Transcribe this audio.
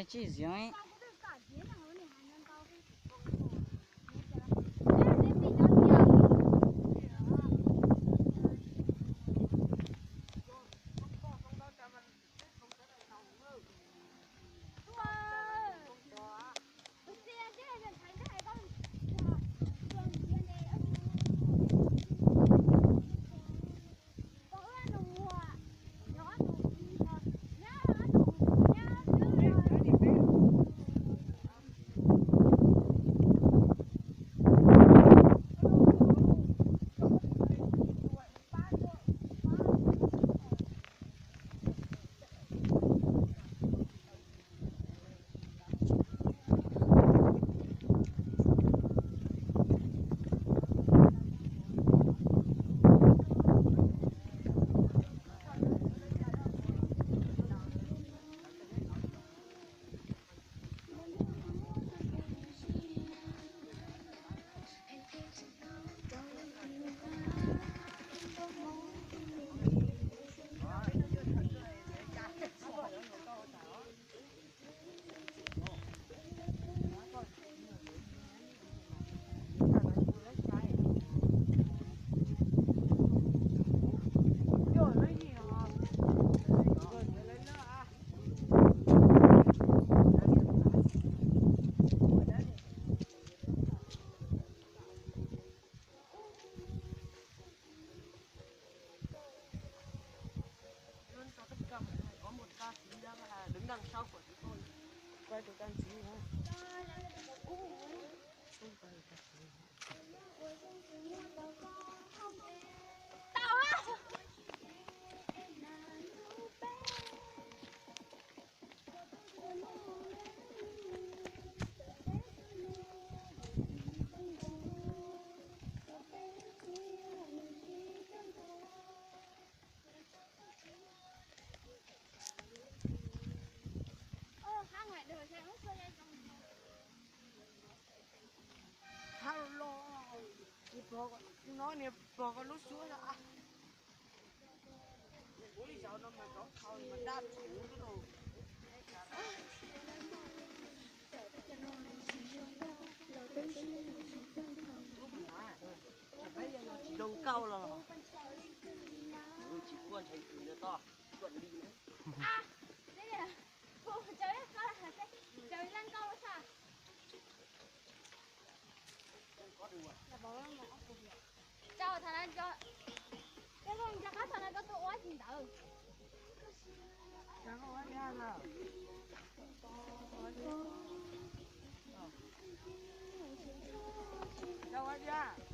Tsis ziv. Có một ca sĩ đang là đứng đằng sau của chúng tôi. Quay từ ca sĩ hả? Hab los, no niag pog koj lub suab. Tsis zoo nkauj los tsis quaj ntshe kws no to. Rau thaum no, rau qab thaum no koj tuaj ua tsis ntawd. Rau ua tiag.